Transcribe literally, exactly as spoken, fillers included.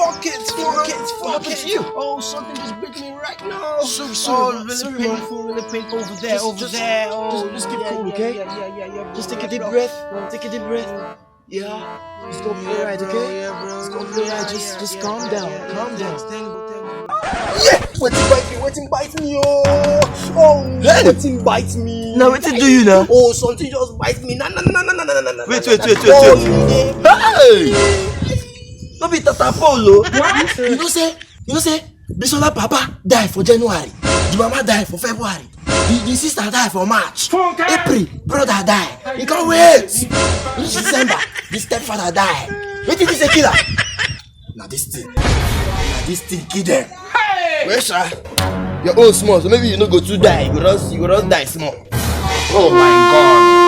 Fuck it, fuck it, fuck it. Oh, something just bit me right now. Sorry, sorry, oh, man, really sorry, man. Painful, really painful. Over there, just, over just, there. Oh, just, just keep cool, okay? Yeah, yeah, yeah, yeah, yeah. Just take a deep breath. Take a deep breath. Yeah, it's gonna be alright, okay? It's gonna be alright. Just, just calm down, calm down. Yeah, wetin bite me, wetin bite me, oh, oh, hey! Wetin bite me? Now wetin do you now? Oh, something just bite me. Na na na na na na na. Wait, wait, wait, wait, oh, wait. Hey! No be tatapolo. What? You know say, you know say, Bisola papa die for January. The mama die for February. The, the sister die for March. Funke! April, brother die. He can't wait. Reach December, the stepfather die. Wetin be say kill am? Na this thing. Na this thing kill them. Hey! Well, sha, your own small, so maybe you no go too die. You go just, you go just die small. Oh my God.